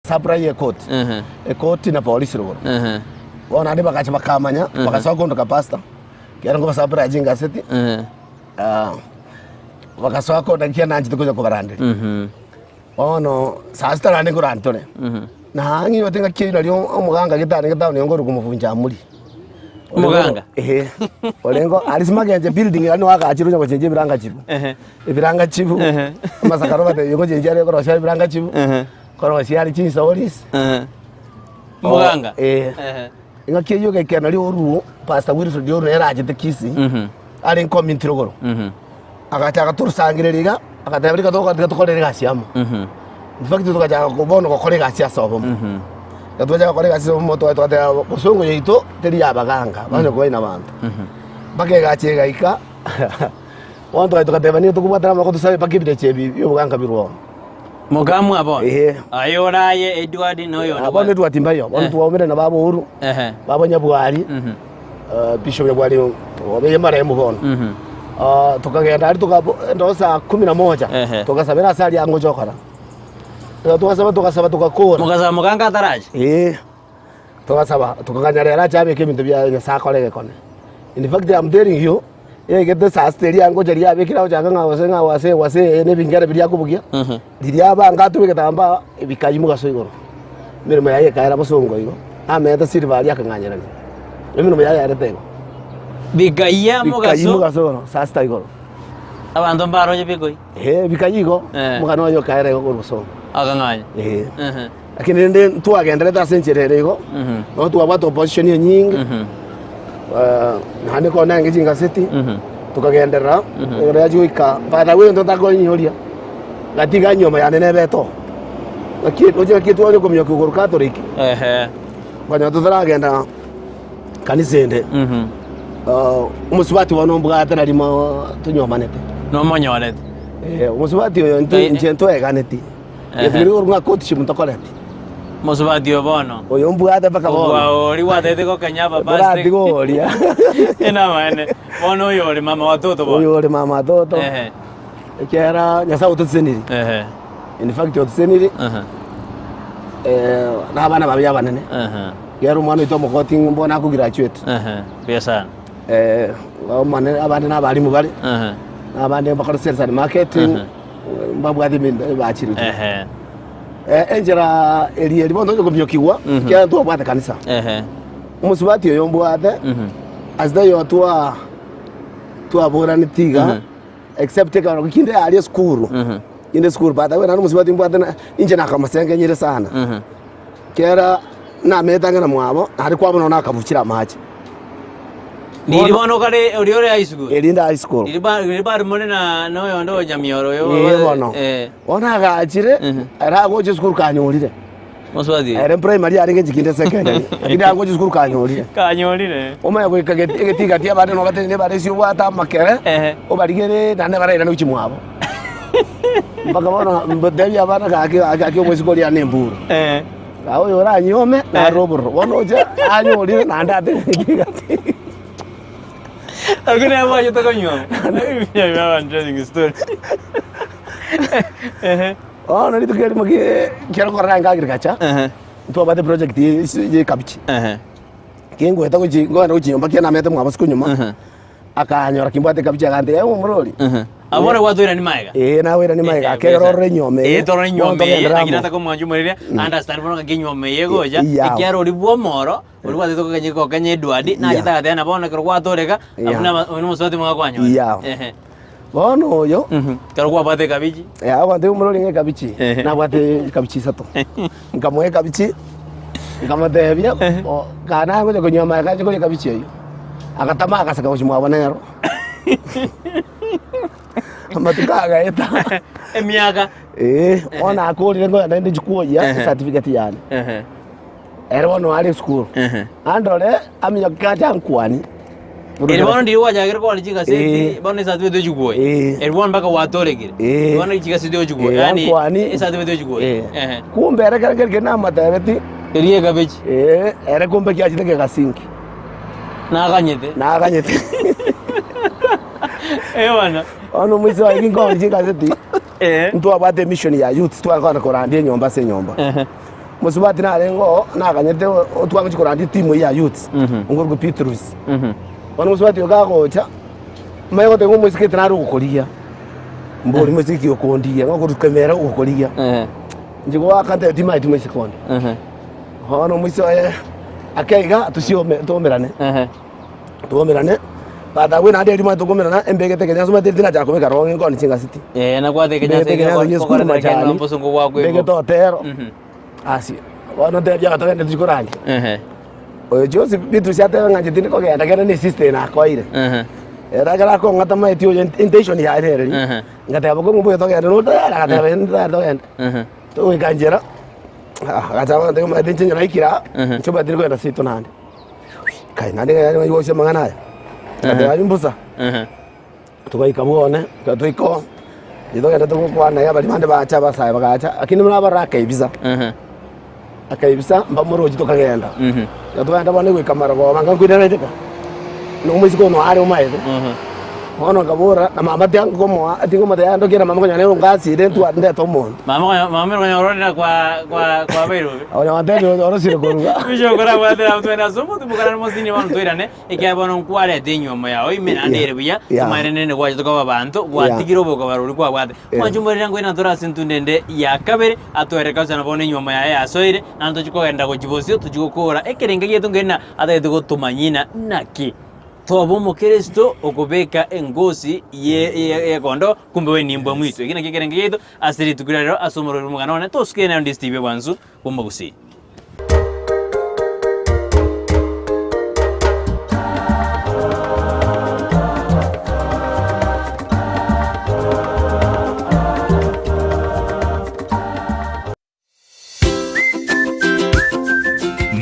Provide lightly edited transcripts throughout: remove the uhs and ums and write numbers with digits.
Supply ekoti, ekoti na polisi rogoro. Bono naende bagacha bakamanya, bagasoa kondoka pastor, ekiagera nkobasapuraa chingaseti, bagasoa kondoka ekiagera nanchete konya kobaranderia. Bono saa sita naende nkorandi tore, na ng'irote ng'aki eywo nario omoganga gete arenge town nigo nkorokwa Muvunja Amuri. Omoganga? Eeh, orenge aria Simagenche building aria nigo agachire onya gochenjia ebiranga chibu, ebiranga chibu, amasakara obatebia gochenjia are korosia ebiranga chibu. Korosia are chinsoris. Omoganga? Eh. Engaki eyio egaikera nario oruo Pastor Wilfred Oruo nere achete Kisii, arenge community rogoro. Agacha agatorusangereria iga, agateba rika togo tiga tokore egasi amo. In fact togachaka ko bono gokora egasi ase obomo. Ekero twachaka gokora egasi ase obomo twa- twateba bosongo yaito teri ya abaganga, banya kobaina abanto. Mpaka egacha egaika, bono togacha togateba nigo tokobwatana amaboko tosabe mpaka ebirecha ebi bia oboganga birwe oo. Mokamwa bono. Ehe. Aye ore aye Edward na oyonde Ah, bono Edward mbayo, bono Eh. twaumire na baba Uhuru, Ehe. baba Nyabwari, Mhm. eh, Bishop Nyabwari obeire marehemu bono. Mhm. Ah, tukagenda aria tuka ndo saa kumi na moja Ehe. tugasabera ase aria angocha okora. Igo twasaba tugasaba tugakora. Mogasaba moganga atarache. Eh. Togasaba, tokaganya rero ache abeke ebinto biaye Nyasae akore egekone. In fact I'm telling you, yaigete saa sita eria ngocha riria abekire agochaka ng'a gose ng'a wase wase ee na ebingere biria akobugia, riria abange atube egetambaa, bikayia mogaso igoro. Emeremo yaye ekaera bosongo igo, amete silver aria akang'anyerania. Emeremo yaye yaerete igo. Bikayia Bikayia mogaso, mogaso igoro, saa sita igoro. abanto mbaroche bikoyia. Ee, bikayia igo, Eh. omogano oye okaera igo korwa bosongo. Akang'anya. Ee. Ehe. Lakini rende ntwagenderete ase enchera ere igo, nabo twabwate opposition enyinge, naende ekero narenge chingaseti, tokagenderera, ekero yachia goika by the way ntotakoinyoria, gati iga nyoma yane nebete oo. Naki roche naki tware kominyoka igoro Catholic, okonyora totaragenda kanisa ende, omosubati bono mbwate nari mo tonyomanete. Nomonyorete. Omosubati oyo intwe inche ntoeganeti. Egento keria korwa ng'a courtship ntokoreti. Mosubati oyo bono. Oyo mbwate mpaka bono. Kobua oria gwatebete gokenya ababasi. Toratiga oria. Namaene. Bono oyo ore mama watoto bono. Oyo ore mama watoto. Ehe. Ekiagera Nyasaye otoseseniri. Ehe. In fact otoseseniri. Ehe. Eh, na abana babe abanene. Ehe. Ekiagera omwana oito omokoti mbono ako graduate. Ehe. Buya sana. Eh, omone abande na abalimu bare. Ehe. Na abande bakora sales and marketing. Ehe. Mbabwate ebinto bachirete. Ehe. Eh, enchera eri eri bono tonya komiokigwa Mhm. ekiagera ntwabwate kanisa. Ehe. Omosubati oyo mbwate Mhm. ase taiyo twa twaboraneti iga Mhm. except ekero kinde aria esukuru Mhm. kinde esukuru but naende omosubati mbwate na inche nakamosengenyire sana. Mhm. Kera namete ang'e na mwabo, naende kwabo nonya nakabuchire amache. Riria bono kare oria ore high school. Erinde high school. Riria ba- riria bari more na na oyonde o Nyamioro oyo. Ee bono. Eh. Bono agachire, Mhm. ere agocha esukuru kanyorire. Mosubati. Ere primary arenge inche kinde secondary, lakini agocha esukuru kanyorire. Kanyorire. Omanye goika geti- egetigati abande nabo batenene bare ase obwate amakere, Ehe. obarigere naende barairane gochia mwabo. Mpaka bono mbatebie abana gaki gaki gaki omosike oria nemburu. Eh. Aa oyo oranyuome narore obororo. Bono oche anyorire naende atenenete egati. Lakini nabo bachete konyuoma. You have an interesting story. Ehe. Bono rituko erimo ki kero korora naende agriculture, Ehe. ntwabwate project ye ye ekabichi. Ehe. Kingoeta gochi nkogenda gochia nyomba kiana namete mwabo ase konyuma. Ehe. Akanyora kimbwate ekabichi agantebia, "Ee omorori." Ehe. Abwo bono gwatoirani magega. Ee nagoirani magega, ake ekero orore enyuomo eye, Ee torore bono enyuomo eye, togenderere lakini amo. nataka omwanchi omoreria, understand bono ng'aki enyuomo eye egocha, Iya. ekiagera oria bwa omoro, oria gwatete gokenya gokenya Edward, nachete Iya. agateba na bono ekero gwatoreka, Iya. abwo naba oyo nomosubati mwakwanyorire. Iya. Ehe. Bono oyo, Mhm. Ekero kwabwate ekabichi, eh, agantebia omorori ng'a ekabichi, Ehe. nabwate ekabichi isato. Nkamoa ekabichi, nkamotebia, o- kaa nagocha konywa amaye kache koria ekabichi eyio. Agatama agaseka gochia mwabo nero. Amatuko agaeta. Emiaka. Ee, bono akorire nkogenda naende nchia kwoyia Ehe. ecertificate yane. Ehe. Ere bono are esukuru. Ehe. Andore aminyoke ache ankwani. Eri bono ndiri gwachakire kogora chigaseti, Eh. bono esatifiketi ochigwoe. Eh. Eri bono mpaka gwatorekire. Eh. Bono chigaseti ochigwoe. Eh, Yaani ankwani. esatifiketi ochigwoe. Eh. Ehe. Kumbe ere kere kere namotebeti, Eria ekabechi. eh, ere kumbe kiachete kegasinki. Naganyete. Naganyete. Eh bana. Bono omoisia oye ginkogora chigaseti, Eh. ntwabwate emission ya youth tware kogenda korandia enyomba ase enyomba. Ehe. Mosubati narenge oo naganyete otwangochia korandia etimu eyio ya youths, onkorokwa Petrus. Bono omosubati oyo kagocha, omanye goteba ng'a omoiseke nare ogokorigia, mbori moiseke ki okondigia, ng'a okoruka emere ogokorigia. Inche goaka ntebe timanyeti moiseke onde. Bono omoisia oye ake iga tosiome toumerane, toumerane, batabwe naende erimo tokomerana embegete ekenyansa omanyete tinachaka kobeka rong'i nkoni chingaseti. Eh, nakwate ekenyansa Mbegete ekenyansa gie esukuru machani, mbegete otero, asi bono ntebia abanto togende tochie korandia. Oyo Joseph Bitrus atebe ng'a inche tindi kogenda kende ne sister eye nakoeire. Ere ekero akong'ata maeti oyo intention yaye nere riria, ngateba bokong'u mbuya togende nore tayari agateba ee ndi tayari togende. Togoika nchera, agachaka gontebia omanyete inche onye naikire aa, inche omanyete tindi kogenda seito naende. Kai naende ng'a gosia amang'ana aya, ngateba aywo mbosa. Togaika bwone, ekero twaika oo, riria togenderete gokwana naye abaria bande bagacha abasae bagacha, lakini buna abarora akaibisa, akaibisa mbamorochi tokagenda. Ekero twagenda bono goika marogoba nka nkoirana rika, na omoiseke one are omaete, bono nkabora na mama tiankomoa tingomotebia yaya ndoki na mama konya nere ongasire ntwa ndete omonto. Mama konya mama konya ororera kwa kwa kwa Bairobi. Onya gontebia orosire koruga. Bishop korabwatera abwo twende ase omotumo korende mosini bono toirane. Ekiagera bono nkwareta enyuomo yao ime naende ere buya, Yeah. tomaene nere gwachete koba abanto, gwatigire obokobara oria kwabwate. Yeah. Mwanche omorere nkoirana tore ase entunda ende ya kabere, atwereke gose na bono enyuomo yaye yasoire, naende tochie kogenda gochia bosio, tochie gokora ekerengo giaito nkerina atagete gotomanyina naki tobe omokristo okobeka engosi ye ye yekondo kumbe bw'enimbwa mwiswe. Eki nakio ekerengo giaito ase rituko ria rero ase omorweri bw'omogano one, tosuke naye onde Steve Bwansu bw'omogusii.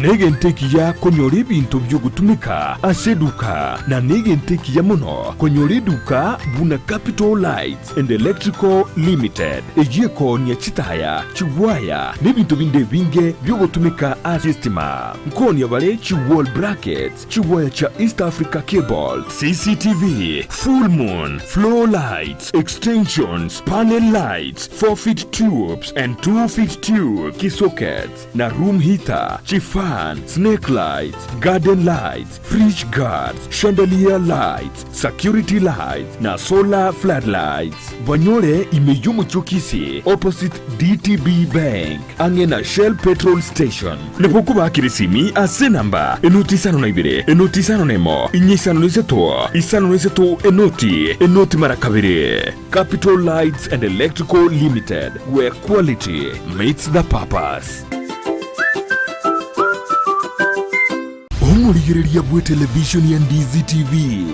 Negento ekiya konyora ebinto bi'ogotumeka ase eduka, na negento ekiya mono konyora eduka buna Capital Lights and Electrical Limited, eyio ekoonia chitaya, chigwaya, na ebinto binde ebinge bi'ogotumeka ase estima. Nkoonia bare chi wall brackets, chigwaya chia East Africa Cables, CCTV, full moon, floor lights, extensions, panel lights, 4 feet tubes and 2 feet tubes, kisockets, na room heater, chifan, snake lights, garden lights, fridge guards, chandelier lights, security lights, na solar floodlights. Banyore ime y'omochie o Kisii opposite DTB Bank ang'e na Shell petrol station. Nabo okobakera esimi ase enamba enoti 52 enoti 51 inye 53 53 enoti enoti mara kabere. Capital Lights and Electrical Limited, where quality meets the purpose. Omorigereria bw'etelevishoni ya Ndizi TV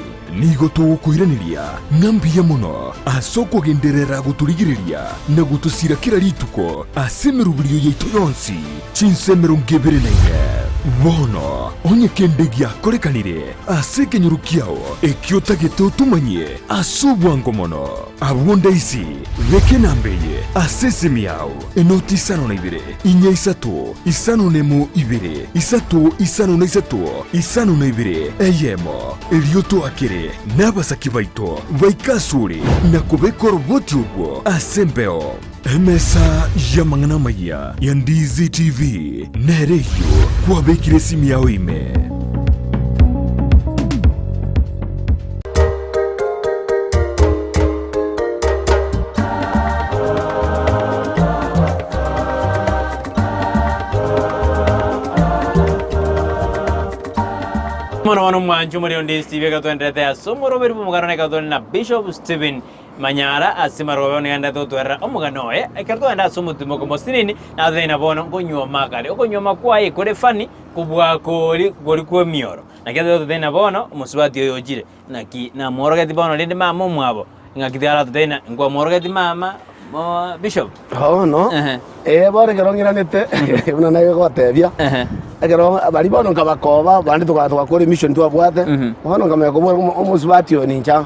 nigo togokoiraneria ng'a mbuya mono ase okogenderera gotorigereria na gotosira kera rituko ase emeroberio yaito yonsi chinsa 24. Bono onye kende giakorekanire ase ekenyoro kiao ekio otagete otomanyie ase obwango mono, abwo ndaisi beka enamba eye ase esimi yao, enoti 52 inya isato isano nemo ibere isato 53 52 eyemo, erio toakere nabasaki baito baike asore na kobeka oroboti orwo ase embeo. Emesa y'amang'ana amayia ya Ndizi TV nere eyio kwabekire esimi yao ime. Mono bono omwancho omorero onde Steve ekatwenderete ase omoroberi bw'omogano na ekatwende na Bishop Stephen Manyara ase marobe bono nigo totwerera omogano oye ekero twagenda ase omotimoko mosinini na totebia bono nkonyuoma kare okonyuoma kwaye kore funny kobua kori kori kw'emioro naki totebia bono omosubati oyo ochire naki namworogeti bono rende mama omwabo ng'aki tiga aratotebia ng'a nkwamworogeti mama mo bishop. Bono, Ehe. ee bono ekero ng'iranete buna nagegotebia, Ehe. ekero baria bono nkabakoba bande toga togakora emission twabwate, Mhm. bono nkamanya kobora omo omosubati oyo nincha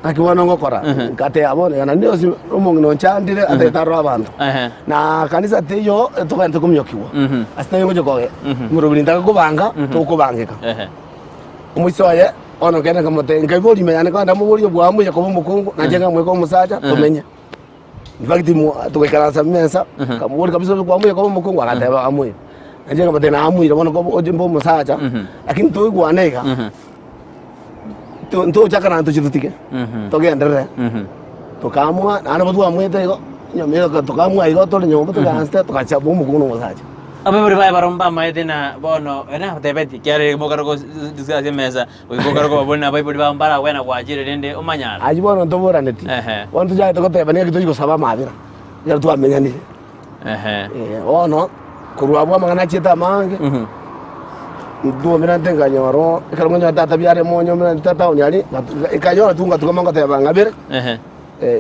naki bono ngokora, Mhm. ngateba bono iga naende onsi omong'ina onchandire atagete arore abanto. Ehe. Na kanisa teiyo togente komiokigwa, Mhm. ase tari ngocha koge Mhm. morobiri ntaka kobanga, Mhm. tokobangeka. Ehe. Omoisia oye bono nkagenda nkamotebia, nkaibora ime yane kogenda moborie obwamo oye koba omokungu, nainche nkamweka omosacha, tomenye. In fact mo togaikaransa mesa, nkamoboria kabisa ase kwamoira koba omokungu agateba amoire. Nainche nkamotebia namoire bono koba oche mbe omosacha, lakini toigwane iga, to ntochaka naende tochie totige, togenderere. Tokaamua naende nabo twamoete igo, nyuma igo tokaamua igo tore nyomba togaansa togacha bo omokungu na omosacha. Abaibori baye barobwo mbamaete na bono ere nabatebetie, ekiagera ere mokare gosika ase emesa, goika okare kobaboria na abaibori bao mbaragwena gwachire rende omanyare. Ayio bono ntoboraneti, Ehe. bono tochagete koteba naki tochi gosaba amabera, ekero twamenyanire. Ehe. Eh, bono korwa abwo amang'ana achiete amange, Mhm. ntwomerante nkanyora oo, ekero nkonyora tata biare monyomerante tata one aria, ngatu nkanyora tu ngatugama ngoteba ng'abere, Ehe.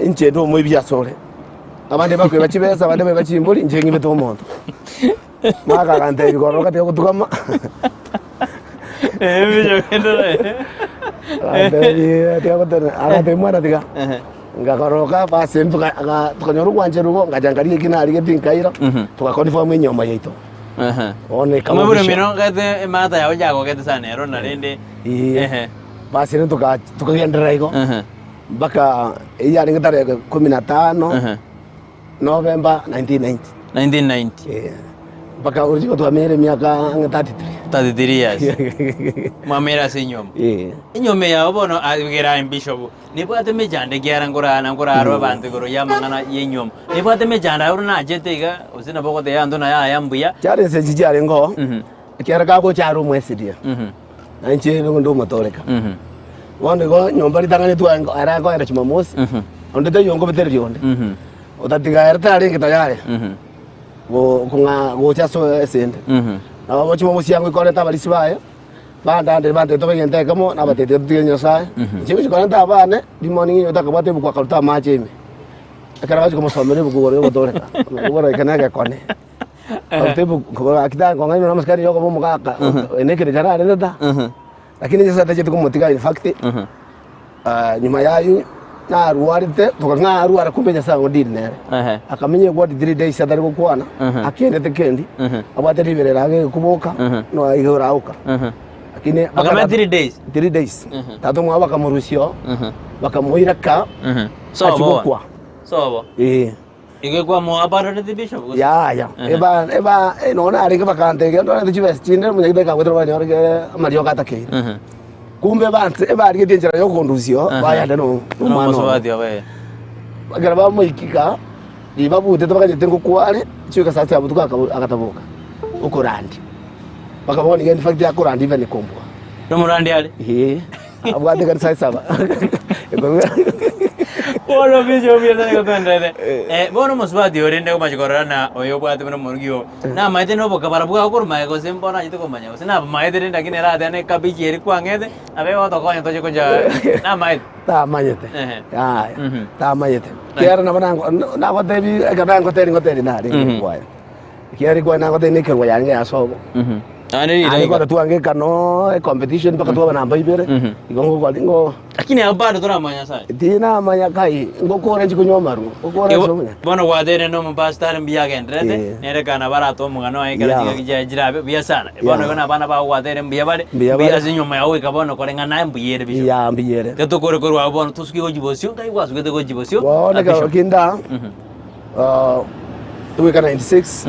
inche inde omoibi asore. Abande bakoiba chibesa, abande baiba chimbori, inche ng'ibete omonto. Maka agantebia korora gati gotugama, Eh, mbicho genderera. agantebia tiga gotera, agantebia mwana tiga. Ehe. Ngakoroka basi ntoka aga tokanyora ogwancherwa igo, ngacha nkaria eki narigeti nkaira, Mhm. togaconfirm enyomba yaito. Ehe. Bono ekaba Omobere official. omino ngate emata yao yagogete sana ero na rende. Ee. Ehe. Basi rende toka tokagenderera igo. Ehe. Mpaka eyio yarenge tarehe kumi na tano Ehe. November 1990. 1990. Eh, mpaka oroche twamenyire emiaka ang'e 33. 33 years. Mwamenyire ase enyomba. Eh. Enyomba yao bono abigera aye bishop nebwate emechando ekiagera nkorana nkorarwa abanto igoro ya amang'ana ya enyomba. Nebwate emechando aye nachete iga gose nabo ogoteba abanto ng'a yaya mbuya. Challenge echi chiarenge oo, Mhm. ekiagera kagocha are omwesiria, Mhm. na inche nigo nde omotoreka. Mhm. Bono igo nyomba ritang'ani twaye ere akoenda jumamosi, Mhm. onde taiyo nkobetereria onde. Mhm. Otatiga ere tarenge tayari Mhm. go- kong'a gocha ase esende. Mhm. Nabo gochia momosia goika orente abarisia baye, bandandere bantebie tobe egento ekemo, nabatetie totige Nyasaye. Mhm. Inche gochia korenta abane, rimoni ng'inyote akabwata ebuku akaruta amache ime. Ekero agochia komosomera ebuku igoro yogotoreka, igoro eke na egekone. Akaruta ebuku, gaki tankong'ainwa na amasikani yokoba omogaka, ene ekero tararente ta. Mhm. Lakini Nyasaye tacheti komotiga in fact, Mhm. ah, nyuma yaye narwarete, toka ng'arwara kumbe Nyasaye ondeal nere. Ehe. Akamenya egwati three days atari gokwana, Mhm. akendete kendi, Mhm. abwate riberera age kuboka, Mhm. no iga orauka. Mhm. Lakini Akamenya 3 days. three days. Mhm. Tata omwabo bakamorusia oo, Mhm. bakamoira ka, Mhm. Sobo. achigokwa. Sobo. Eh. Igo kwamoabarorete bishop gose? Yaya, Ehe. eba eba eh, nonya narenge bakantebia ndorete chibesa chinde omonyagitari akangwetera banyore kere amariogo atakeire. Mhm. Kumbe ebanse ebarigetie enchera ya okondusia oo, Ehe. bayande no Buna nomwana one. omosubati obo eh. Ekero bamoikika, ribabutete bakanyete ngokware, chigoika saa sita ya botuko akabo agataboka, okorandia. Mpaka bono iga in fact akorandia even kombua. Nomorandi are? Eeh, abwate ekanisa esaba. Bono bishop buya sana gotwenderete. Eh, bono omosubati ore rende omache korora na oyo obwate buna omorugi oo, namaete na obokabara bwao korwa magega gose mbono achete komanya gose nabamaete rende lakini ere ateba ne ekabichi eria kwang'ete, nabo egotokonya toche kocha namaete. Tamanyete, Ehe. yaya, Mhm. tamanyete. Kiagera nabo nango nagotebi ekero nangoteri ngoteri narenge Mhm. kwaya. Ekiagera ekwaya nagotebia nekerwa yange ya sobo. Naende Naende riroiga. kore twangeka noo ecompetition mpaka twaba namba ibere, Mhm. igo ngokori ngo Lakini abwo bado toramanya Nyasaye. tinamanya kai, ngokora inche konywa amarwa, ngokora ase obonya. Bono gwateire na omopastor are mbuya agenderete, Eh. nere kana barate omogano oye ekero Yeah. chingaki chiaye chirabe buya sana. Bono Yeah. igo na abana bago gwateire mbuya bare, Mbuya mbuya bare. ase enyomba yao goika bono koreng'ana naye mbuya ere bishop. Ya mbuya ere. Tiga tokore korwa abwo bono tosuke gochia bosio, nkai gwasugete gochia bosio, Bono na ekero bishop. kinda, Mhm. Goika 96,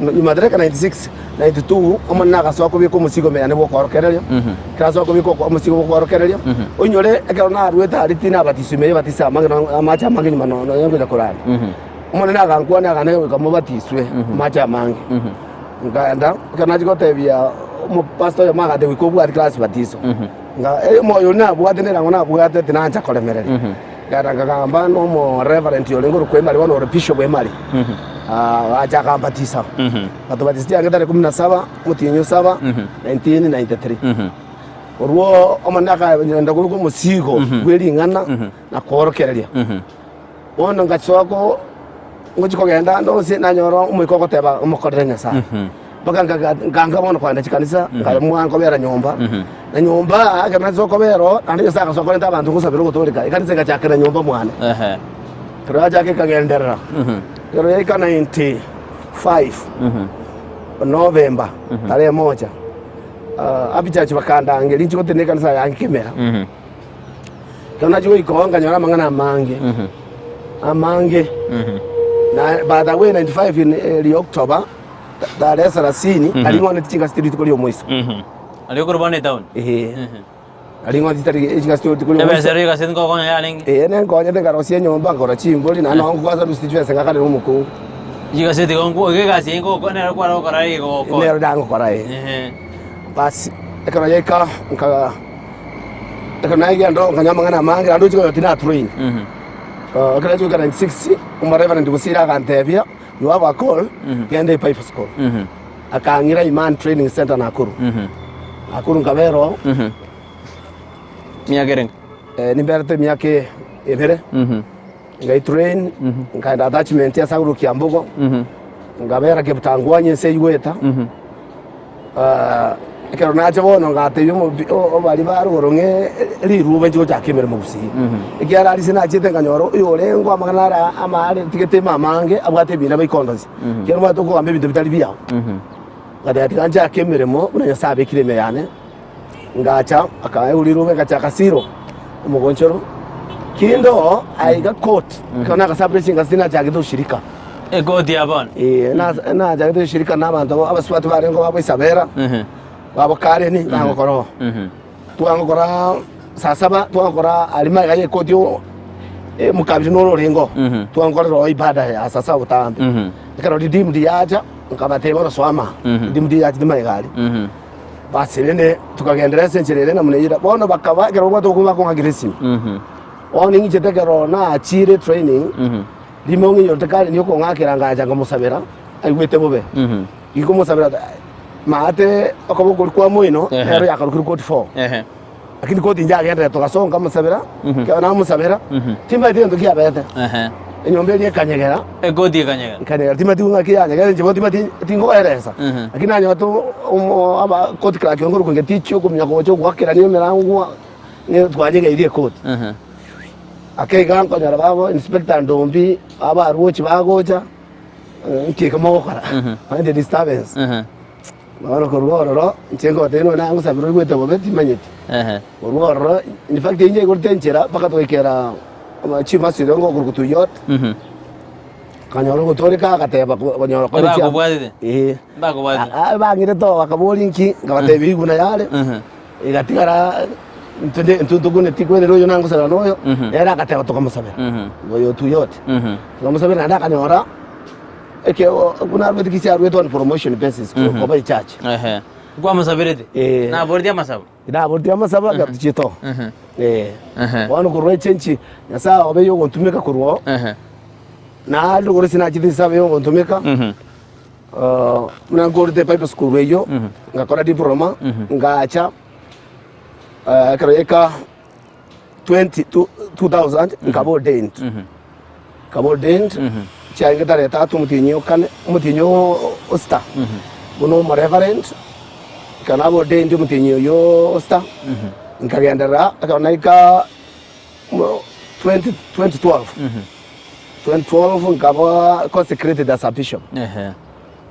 nyuma tareka 96, 92, Omonene agasoa kobeka omosigo ime yane bw'okworokereria, ekero asoa kobeka oko- omosigo bw'okworokereria, oinyore ekero naruete aria tinabatiswa ime y'ebatiso amange no amache amange nyuma no nonya ngocha korara. Omonene agankwania agantebia goika mobatiswe amache amange. Nkaenda, ekero nachia gotebia omopastor oyomo agantebia goika obwate class batiso. Nga omoyo oria nabwate na erango nabwate tinancha koremereria. Nkaenda nkagamba na omoreverend orenge orokwa Emali, bono ore bishop Emali, agacha akambatisa. Akatobatisa chianga tarehe kumi na saba, omotienyi o saba, 1993. Orwo Omonene akagenda korwa omosigo bwe ring'ana na koorokereria. Bono ngasoa ko ngochia kogenda ande onsi nanyora omoika ogoteba omokorere Nyasaye. Mpaka nkaga nkaanga bono kogenda chikanisa, nkaremwa nkobera nyomba, na nyomba ekero nasoa kobera oo, naende Nyasaye agasoa korenta abanto ngosabera ogotooreka, ekanisa egachakera nyomba mwane. Ekero yachaka ekagenderera, ekero yaika 95 November tarehe moja, Happy Church bakandangeria inche gotenena ekanisa yange kemera. Ekero nachia goika oo nkanyora amang'ana amange, amange. Na by the way 95 in eria October tarehe sarasini nari ng'oneti chingasi rituko ria omoiso. Aria okorwa bono etown. Eeh. Nari ng'oneti chitari chingasi rituko ria Ebesa omoiso. ero egaseti nkokonya yarenge. Eeh nenkonyete nkarosia enyomba nkagora chimbori naende nonye nkogasa rusia chibesa ngakanera omokungu. Chigaseti igo nko iga egasi eye ngoko nero kware gokora igo Nero ndagokora eh. Ehe. Basi ekero yaika nka ekero nagenda oo nkanywa amang'ana amange naende ochi konyora tinatrain. Ekero nachia goika 96 omoreverend Bosire agantebia you have a call genda ebible school. Akang'ira Iman training center Nakuru. Nakuru nkabera oo Miaka erenge? nimberete emiaka ebere. Ngai train, nkaenda attachment ase agwo Kiambogo, nkabera Kiptangwanyi ense eywo goeta. Ekero nacha bono ngatebia omobi o- baria ba rogoro ng'e riruba inche gochaka emeremo gusii. Ekiagera aria ase nachete nkanyora oyo orenge amang'ana ara amaare tigete ime amange abwate ebina baikondosia. Ekiagera omanyete okogamba ebinto bitari biao. Ngateba tiga nchake emeremo buna Nyasaye abekire ime yane. Ngacha akaegwa riruba egachaka Silo omogonchoro. Kinde oo aiga court ekero nagasabire chingasi tinachagete ushirika. Ekoti ya bono. Eh, nachagete ushirika na abanto abasubati barenge babo Isabela, babo Karen nagokora oo. Twagokora saa saba twagokora aria magega ya ekoti oo omokabiri noro orenge oo. Twagokorera oo ibada ya saa saba botambe. Ekero redeemed yacha nkabatebia bono soa maa. Redeemed yachete magega aria. Basi rende tokagenderera ase enchera ere namuna eyio. Bono bakaba ekero babwate obokumba bakong'akera esimi. Bono ning'ichete ekero nachire training, rimo ng'inyorete kare nigo okong'akera ngacha nkamosabera, aigwete bobe. Gikomosabera maate okoboko koria kwa moino, nero yakarokire koti four. Lakini koti inche agenderete togasoa nkamosabera, ekero namosabera, timanyeti egento kiabete. Enyomba eria ekanyegera. Ekoti ekanyegera. Ekanyegera timanyeti ng'aki yanyegera inche bono timanyeti tinkoeresa. Lakini nanyora omo aba koti clerk onde korwa getichi okominyoka gocha ogoakerania emerango ng'a twanyegeirie ekoti. Ake iga nkonyora babo inspector Ndombi, abaruochi bagocha, nki eke mogokora? Omanyete disturbance. Bono korwa ororo, inche nkobatebia nonya nagosabire oigwete bobe timanyeti. Korwa ororo, in fact inche nyaigorete enchera mpaka togaikera chimaso eria ngokorokwa Tuyot, nkanyora ogotoreka agateba konyora kore chia Ebakobwatete? eh. Mbakobwatete? Ah, bang'irete oo bakaboria nki, nkabatebia riguna yare, egatigara intwe intwe ntokuneti kwerera oyo nangosabera na oyo, nere agateba tokamosabera, oyo Tuyot. Tokamosabera naende akanyora. Ekero buna arwete Kisii arwete on promotion basis koba echurch. Ehe. Nkwamosaberete? Eh. Naboreti amasabo? Naboreti amasabo ekero tochiete oo. Eh. Ehe. Bono korwa echenchi Nyasaye obe yogontumeka korwa oo. Ehe. Naende korwa ase nachete Nyasaye abe yogontumeka buna nkorete bible school eywo, ngakora diploma, ngacha ekero yaika 20 2000 nkaba ordained. Nkaba ordained, chiarenge tarehe tatu omotienyi o kane, omotienyi o sita, buna omoreverend, ekero naba ordained omotienyi oyio o sita, nkagenderera ekero naika mo 20 2012, 2012 nkaba consecrated as a bishop,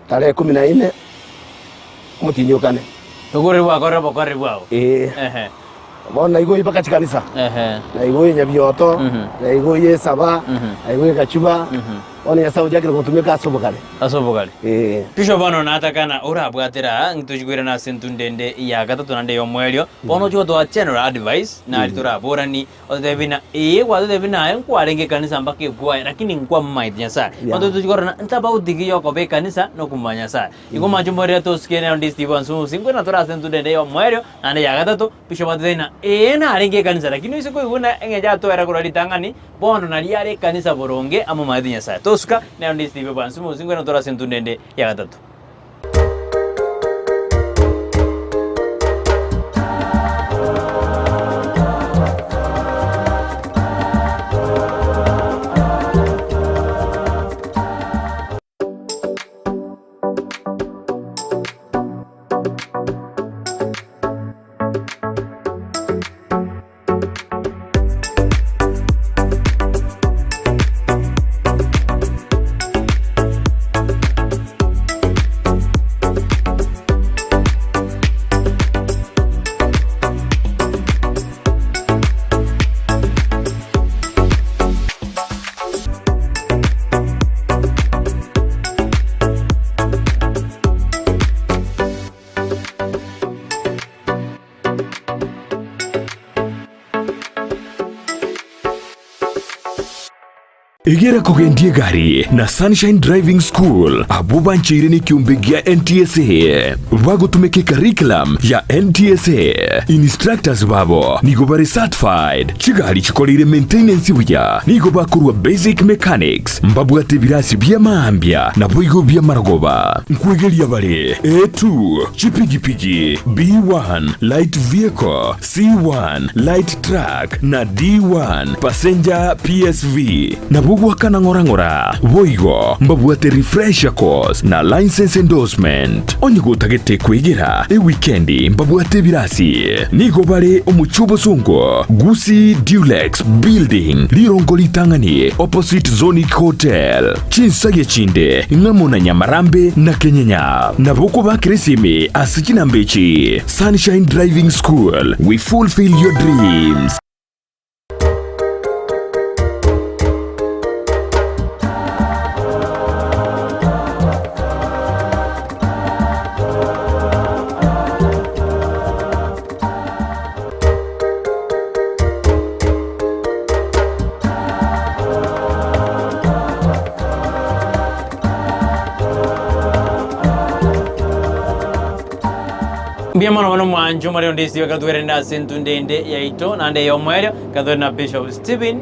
tarehe ikomi na ine, omotienyi o kane. Oboreri bwakorire obokoreri bwao. Ee. Ehe. Bono naigwa mpaka chikanisa, Ehe. naigwa Nyabioto, naigwa Esaba, naigwa Gachuba, bono Nyasae ochakire gotumeka ase obogare. Ase obogare. Ee. Bishop bono natakana orabwatera aa ntochi koirana ase entunde ende ya gatato naende y'omoerio, bono ochi gotoa general advice nari toraborani Ototebi na ee gwatotebi naye nkwarenge ekanisa mpaka ekwaye lakini nkwamomanyete Nyasaye. Yeah. Bono tochi korora ntabauti ki yokoba ekanisa na okomomanya Nyasaye. Igo manche omorere tosuke nero ndi Steve Onsusi nkwena tore ase entundo ende y'omoerio naende ya gatato Bishop atotebie ng'a ee narenge ekanisa lakini oise koigwa buna eng'encho atoera korwa ritang'ani bono naria are ekanisa boronge amomanyete Nyasaye. Tosuka nero ndi Steve Bwansumosi nkwena tore ase entundo ende ya gatato. Egera kogendia egari na Sunshine Driving School abwo bancheire nekiombe gia NTSA. Bagotumeka ecurriculum ya NTSA. Instructors babo nigo bare certified. Chigari chikoreire maintenance buya nigo bakorwa basic mechanics. Mbabwate ebirasi bia maambia naboigo bia marogoba. Nkwegeria bare A2, chipigipigi, B1, light vehicle, C1, light truck, na D1, passenger PSV. Nabwo goakana ng'ora ng'ora. Boigo mbabwate refresher course na licence endorsement. Onye gotagete kwegera ewikendi mbabwate ebirasi. Nigo bare omochie obosongo, Gusii Dulux Building, rirongo ritang'ani opposite Zonic Hotel. Chinsagia chinde ng'amo na Nyamarambe na Kenyenya. Nabo okobakera esimi ase chinamba echi, Sunshine Driving School, we fulfill your dreams. Mbuya mono bono mwancho more onde ase ekero twerende ase entunda ende yaito naende ey'omoerio ekero tore na Bishop Stephen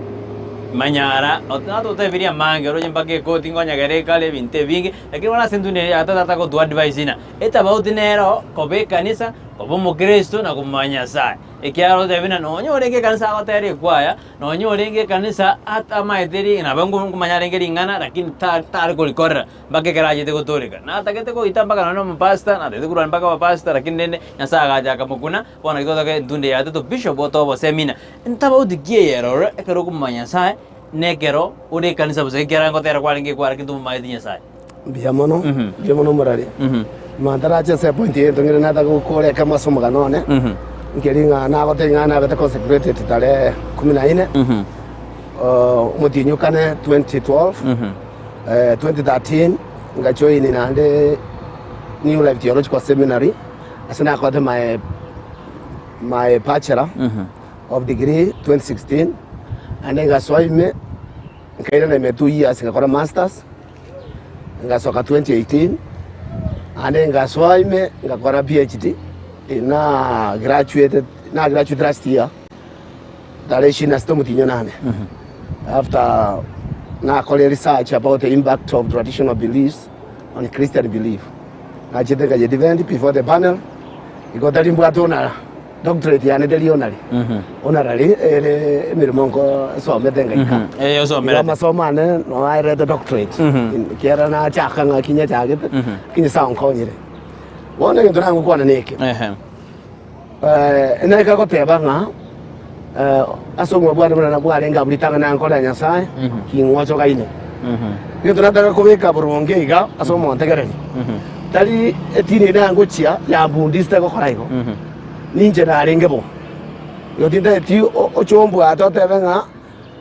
Manyara natotebirie amange oroche mpaka ekoti nkonyegera ekare ebinto ebinge lakini bono ase entunda eye ya tata agotoa advice ng'a etabauti nero koba ekanisa, koba omokristo na komomanya Nyasaye. Ekiagera ogotebi ng'a nonya orenge ekanisa agotera ekwaya, nonya orenge ekanisa atamaete ri nabo nkomanya arenge ring'ana lakini ta tare korikorera mpaka ekero achete gotoreka. Natagete goita mpaka nonya na omopastor, natagete korwania mpaka abapastor lakini rende Nyasaye agacha akamokuna, bono naki togotoka entunda eye yatato bishop otoe obosemina. Ntabauti ki eye eroro ekero okomomanya Nyasaye na ekero ore ekanisa bosa ekiagera ngotera kwarenge ekwaya lakini tomomaeti Nyasaye. Mbuya mono, mbuya mono omorari. Nyuma ntarache ase epoint eye ntong'ire nataka gokora ekemo ase omogano one, nkeri ng'a nagotebia ng'a nabete consecrated tarehe kumi na ine, omotienyi o kane 2012, 2013 ngajoin naende New Life Theological Seminary ase nakorete my my bachelor of degree 2016, naende ngasoa ime nkairana ime two years ngakora masters. Ngasoka 2018, naende ngasoa ime ngakora PhD, na graduated na graduate last year tarehe ishirini na sita omotienyi onane after nakora research about the impact of traditional beliefs on Christian belief. Nachete nkaye defend before the panel, igo tari mbwate onara. Doctorate yane teri onari honorary ere emeremo nko nsomete ngaika. Eh, Igo osomerete. amasomo ane no aerete doctorate ekiagera nachaka ng'aki nyachagete lakini Nyasaye onkonyire. Bono egento nagokwana neke, Ehe. naika goteba ng'a ase obogima bwane buna bwarenge abwo ritang'ani nankorera Nyasaye, king'ochogaine. Egento nataka kobeka boronge iga ase omontegereri, tari etini eye nangochia yambundisete gokora igo, ninche narenge bo. Igo tintageti oche ombwate otebe ng'a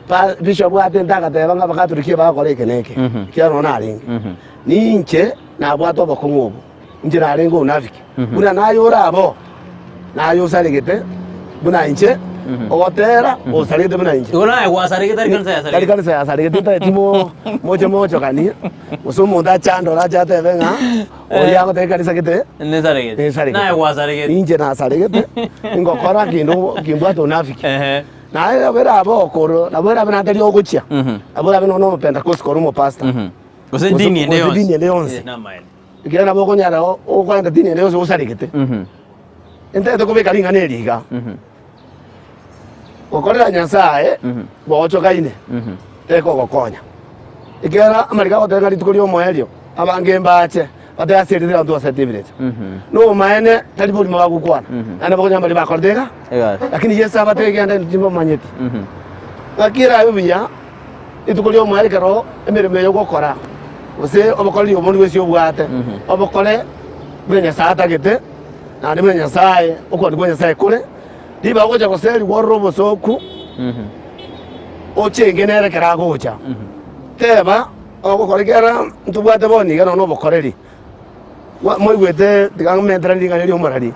pa bishop atente agateba ng'a abakatoliki bagokora eke na eke, ekiagera nonya narenge. Ninche nabwate obokong'u obwo. Inche narenge ounafiki, buna naye ore abo, naye osaregete buna inche, ogotera osaregete buna inche. Igo naye gwasaregete tari kanisa Tari yasaregete. kanisa yasaregete tintageti mo moche mochokanie, gose omonto achandore ache atebe ng'a oria agoteba ekanisa gete Nesaregete. nesaregete. Naye gwasaregete. Inche nasaregete, ngokora kende kimbwate unafiki. Ehe. Naye nabo erabe okoro, nabo erabe natari ogochia, nabo erabe nonya omopentekosti kore omopastor. Gose dini ende Gose yonsi. dini ende yonsi. Eh, namaene. Ekiagera nabo okonyara okoenda dini ende yonsi osaregete. Ntagete kobeka ring'ana eri iga, gokorera Nyasaye gochokaine tekogokonya. Ekiagera amariko agoteba ng'a rituko ri'omoerio abange mbache batebe ase erinde abanto basete ebirecha. Nobomaene tari borimo bagokwana, naende bakonyora mbaria bakorete iga, lakini Yeso abatebie genda intwe timbamanyeti. Ng'aki erabe buya Rituko ri'omoerio ekero emeremo eye ogokora, gose obokoreri obonde bwensi obwate, obokore buna Nyasae atagete, naende buna Nyasae okwandia kwa Nyasae kore, ribaga ogocha goserigwa orore obosooku, ochenge nere ekero agocha. Teba ogokora ekiagera ntobwate bono iga nonya obokoreri, mwa moigwete tiga ng'menteranie ring'ana ri'omorari,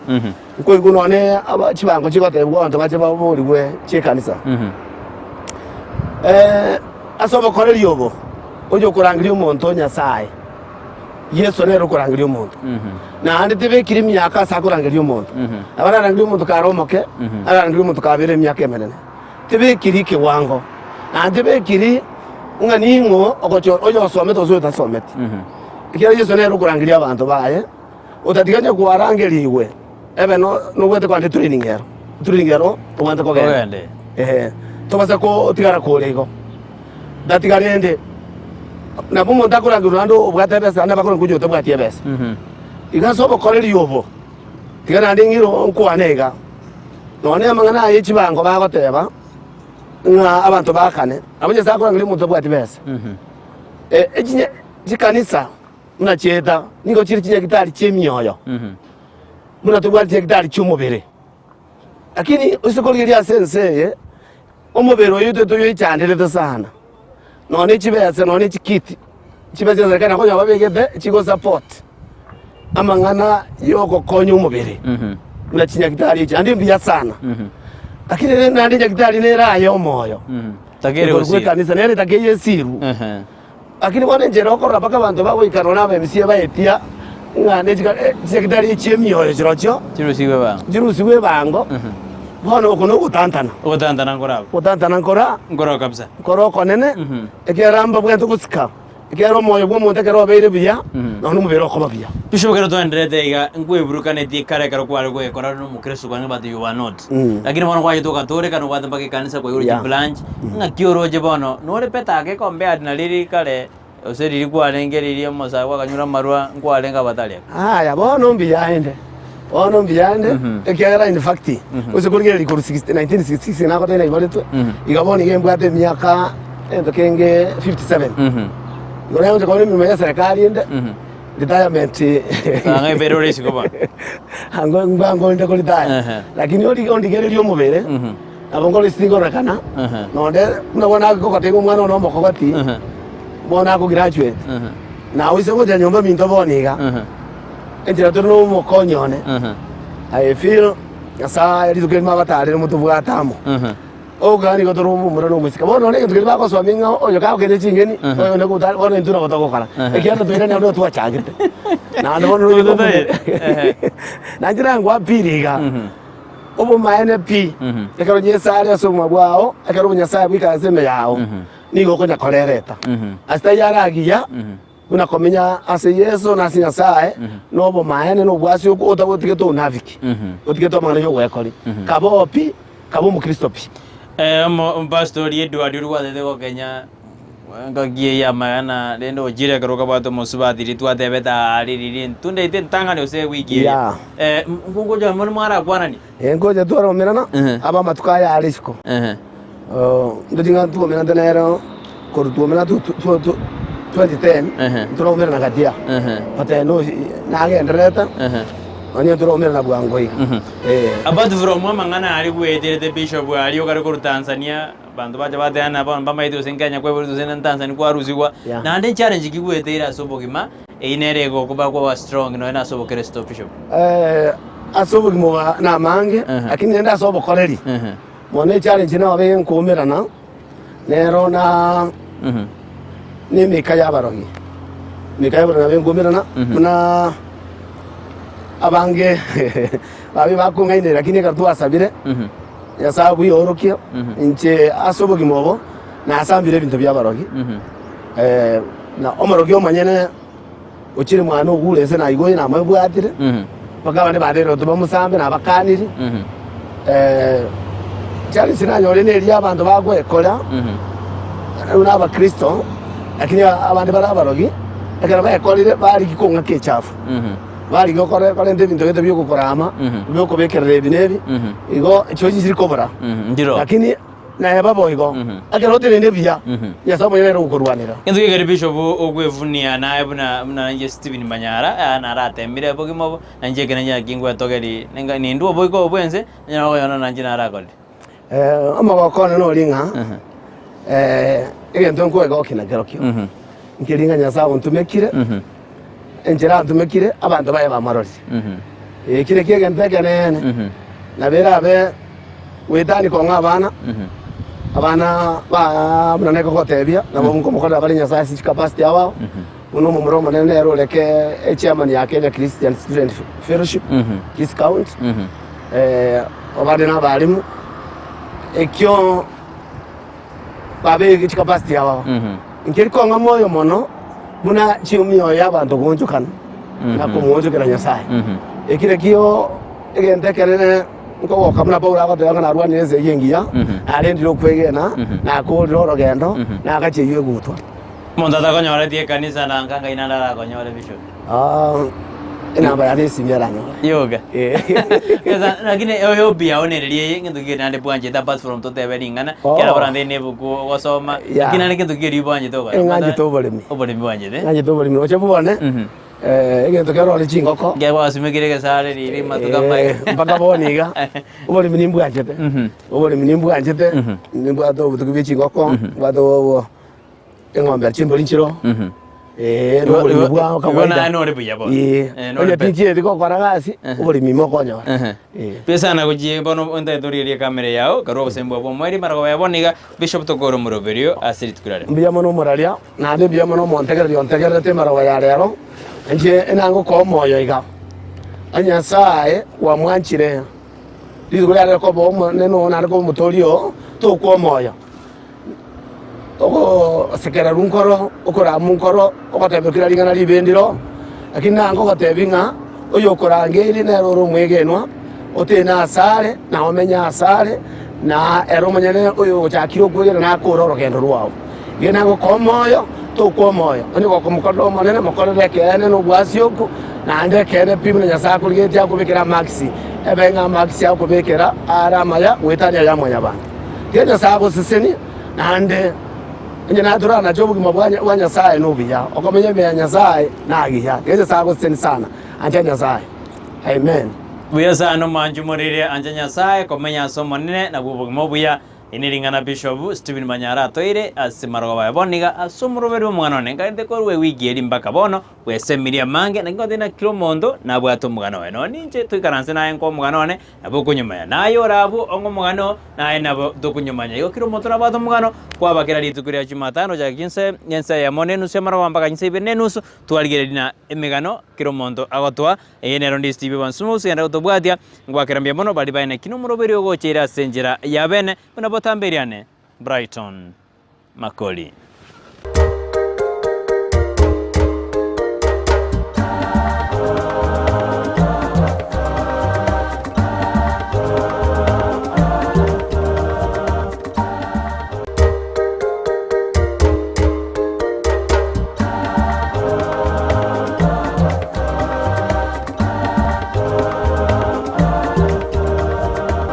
nkoigwa nonye aba chibango chigotebigwa abanto bache baborigwe chi'ekanisa. Ase obokoreri obo, oyokorangeria omonto o Nyasae, Yeso nere okorangeria omonto. Naende tebekiri emiaka ase akorangeria omonto. Nabo ararangerie omonto kare omoke, ararangerie omonto kabere emiaka emenene. Tebekiri ekewango, naende tebekiri ng'a ning'o ogochora oyosomete gose oyotasometi. Ekiagera Yeso nere okorangeria abanto baye, otatiga onye kwarangerigwe ebe no nobwate kogenda etraining ero, etraining ero obwate kogenda. Ogende. Eeh, tobasa kotigara kore igo. Tatiga rende, nabo omonto akorangerwa naende obwate ebesa naende abakorangerwa onye otabwati ebesa. Iga ase obokoreri obo, tiga naende ng'ire nkwane iga, nonye amang'ana aya echibango bagoteba, ng'a abanto baakane, nabo Nyasae akorangeria omonto otabwati besa. Echinye chikanisa buna chieta, nigo chire chinyagitari chi'emioyo, buna tobwate chinyagitari chi'omobere. Lakini ase korigereria ase ense eye, omobere oyo oito toyoichanderete sana, nonya ne chibesa nonya ne chikiti, chibesa chia serikali nakonya babegete chigo support amang'ana ya ogokonya omobere buna chinyagitari echi naende mbuya sana. Lakini rende naende enyagitari nere aye omoyo, Takere ekorokwa gosira. ekanisa nere etakeire esirwe. Lakini bono enchera okorora mpaka abanto bagoika nonya abaemisia baetia ng'a ne chika chinyagitari chi'emioyo chirochio Chirusigwe ebango. chirusigwe ebango, bono oko nogotantana. Ogotantana nkorabwo. Gotantana nkora Nkoroo kabisa. nkore okonene, ekiagera mbabwate gosika, ekiagera omoyo bw'omonto ekero obeire buya, nonya omobere okoba buya. Bishop ekero twaenderete iga, nkweburukanetie kare ekero kware goekora ore nomokristo kwange but you were not. Lakini bono kwachete ogatoreka nobwate mpaka ekanisa kwaigure Yeah. chibranch, ng'aki oroche bono, nore better ake compared na riria kare gose riria kwarenge riria omosae gwakanyure amarwa nkwarenge abatari ake. Aya bono mbuya inde, bono mbuya inde, ekiagera in fact, gose korigereria korwa 60 1966 nagoteba naiboretwe, iga bono iga embwate emiaka egento kenge 57. Igo nagocha kore emeremo ya eserekari inde, retirement Ang'e ebere ore isiko bono. Ango ngwango inde ko retire. Ehe. Lakini ori ondigererie omobere, nabo nkore singorekana, nonde buna bono agogotebia omwana one omokogoti, bono ako graduate, nawe ase gocha nyomba minto bono iga, enchera tore na omokonyi one, I feel Nyasaye rituko erimo abatarere motobwate amo. Ogoka nigo tore omomura na omosike. Bono nonye egento keria bagosomia ng'a oyo kagokenya ching'eni, oyo onde gotari bono intwe nabo togokora. Ekiagera toirania buna twachagete. Naende bono noyo Ototaire. Ehe. Nainche nangwa pili iga, obomaene pi, ekero Yeso are ase obogima bwao, ekero obonyasae bwaikaranse ime yao, nigo okonya korereta. Ase taiyo are agiya, buna komenya ase Yeso na ase Nyasae, na obomaene na obwasi okwo otagotigete ounafiki, otigete amang'ana y'ogwekori. Kaba oo pi, kaba omokristo pi. Eh, omo- omopastori Edward oria gwatete gokenya engaki eye y'amagena rende ochire ekero okabwata omosubati riria twatebete aa riria entunda yaito entang'ani gose ewiki eria. Yeah. Eh, m- nkogocha mono mwarakwanani? Eh, nkocha twaromerana, Ehe. aba amatuko aya are isiko. Ehe. Ndoche ng'a ntwomerante nere korwa twomera 2010 Ehe. ntoraumerana gati aa Ehe. but I know nagendererete Ehe. nonye ntoraumerana bwango iga eh. Apart from amang'ana aria gweterete bishop aria okare korwa Tanzania, abanto bacha bateana bono mbamaete gose Kenya kwaiborete gose na Tanzania kwarusigwa, Yeah. naende challenge ki gweteire ase obogima, eyio nere egokoba kwaba strong nonya na ase obokeresito bishop? Ase obogima obo namange, Ehe. lakini rende ase obokoreri. Ehe. Bono echallenge nabo enkoumerana nero na nemeka y'abarogi. Emeka y'abarogi nabo enkoumerana buna abange babe bakong'ainereria lakini ekero twasabire Nyasae abweiorokie inche ase obogima obo nasambire ebinto bi'abarogi na omorogi omonyene Ochire mwane ogure ense na igo namwebwatire, mpaka abande babeire tibamosambe nabakaniri. Challenge nanyore neria abanto bagwekora buna abakristo, lakini abande bare abarogi, ekero bekorire barigia kong'aka echafu, barigia gokora korenta ebinto gete biogokorama, biokobekerera ebi na ebi, igo echio chiri kobora. Lakini Neba boigo, ekero oteneine buya, Nyasae omonyene nere ogokorwanera. Gento gekeri bishop ogwefunia naye buna buna inche Stephen Manyara aa naratemire obogima obo, na inche ekero naki ngwetogerie ninga nindwe oboiko obo bwense, onye nokoyona na inche narakorire. Omogoko one nori ng'a egento nkoegokia nakerokio, nkeri ng'a Nyasae ontomekire, enchera antomekire, abanto baye bamororire. Eki nakio egento ekeneene, nabo erabe goetania kong'a abana. Abana ba buna nekogotebia, nabo nkomokorera bare Nyasae ase chicapacity abao, buna omomura omonene nere oreke echairman ya Kenya Christian Student Fellowship, Kisii County, abande na abalimu, ekio babeke chicapacity abao. Nkeri kong'a moyo mono buna chimioyo ya abanto goonchokana na komoonchokera Nyasae. Eki nakio egento ekenene nkogoka buna Paulo agoteba ng'a narwanire esegi engiya, narendire okwegena, nakoorire orogendo, nagacha eyio egutwa. Omonto atakonyoreti ekanisa na nka ngai naende arakonyore Bishop. Ah, enamba yane esimi eranyore. Yoga. Eh. Sasa, lakini oyo hobby yao nereri eye ngento ki naende bwanchete apart from totebe ring'ana Oh. kera orande ne ebuku ogosoma Yeah. lakini naende gento ki erio bwanchete gokora Eng'anchete oboremi. oboremi bwanchete Ng'anchete oboremi roche bwane, Mhm. eh, egento kero ore chingoko. Nge gwasimekire egesare riri matuko Eh, amaye mpaka bono iga, oboremi nimbwanchete. Mhm. Oboremi nimbwanchete, Mhm. nimbwate obotuki bwe chingoko, mbwate obo eng'ombe chimbori nchiro, eh, na oboremi bwao Igo kawaida. naye nore buya bono. Eh, Eh, nore onye pe- tinchieti gokora gasi, oboremi mokonyora. Ehe. Eh. Pesana gochia bono ontaete origererie ekamera yao, karue obosemia bwa bw'omoerio mara koba bono iga Bishop tokore omoroberio ase rituko riaria. Mbuya mono omoraria, naende mbuya mono omontegereri ontegererete emarogo ya rero, inche enangokoa omoyo iga. Onye Nyasae kwamwanchire, rituko riare rikoba omonene oo naende koba omotoori oo, tokwa omoyo. Ogosekererwa nkoro, okoramwa nkoro, ogotebia kera ring'ana ribe ndiro, lakini nangogotebia ng'a oyokorangeiri nere ore omwegenwa, otene asare, na omenye asare, na ere omonyene oyogochakire okwegena nakore orogendo rwao. Iga nagokoa omoyo, tokwa omoyo, onye gokomokorera Omonene, mokorere ekeene na obwasioku, naende ekeene pi buna Nyasae akorigetie akobekere amakisi, ebe ng'a amakisi akobekera are amaya goetania aya mwanyabanto. Tiga Nyasae agosesenie, naende onye natoranache obogima bwa bwa Nyasae nobuya, okomenya ime ya Nyasae nagiya. Tiga Nyasae agosesenie sana, ancha Nyasae. Amen. Buya sana omwanchi omoriri ancha Nyasae, komenya ase Omonene nabwo obogima obuya. Eri nering'ana Bishop Stephen Manyara atoire ase marogoba aye bono iga ase omoroberi bw'omogano one nkarente korwa ewiki eri mpaka bono bwesemirie amange naki ngotebi naki kera omonto nabwate omogano oye nonya ninche toikaranse naye nkoe omogano one Nabo okonyomanya, naye ore abwo ong'e omogano, naye nabo tokonyomanya. Igo kera omonto nabwate omogano, kwaba kera rituko ria Jumatano gochaka chinsa ensa eyemo na enusu y'amarogoba mpaka chinsa ibere na enusu, twarigereria na emegano kera omonto agotoa. Eye nero ndi Steve Evans Smuts, genda gotobwatia, ngwakera mbuya mono baria baye naki nomoroberi ogocha ere ase enchera ya bene, buna botambe eriane Brighton Makori.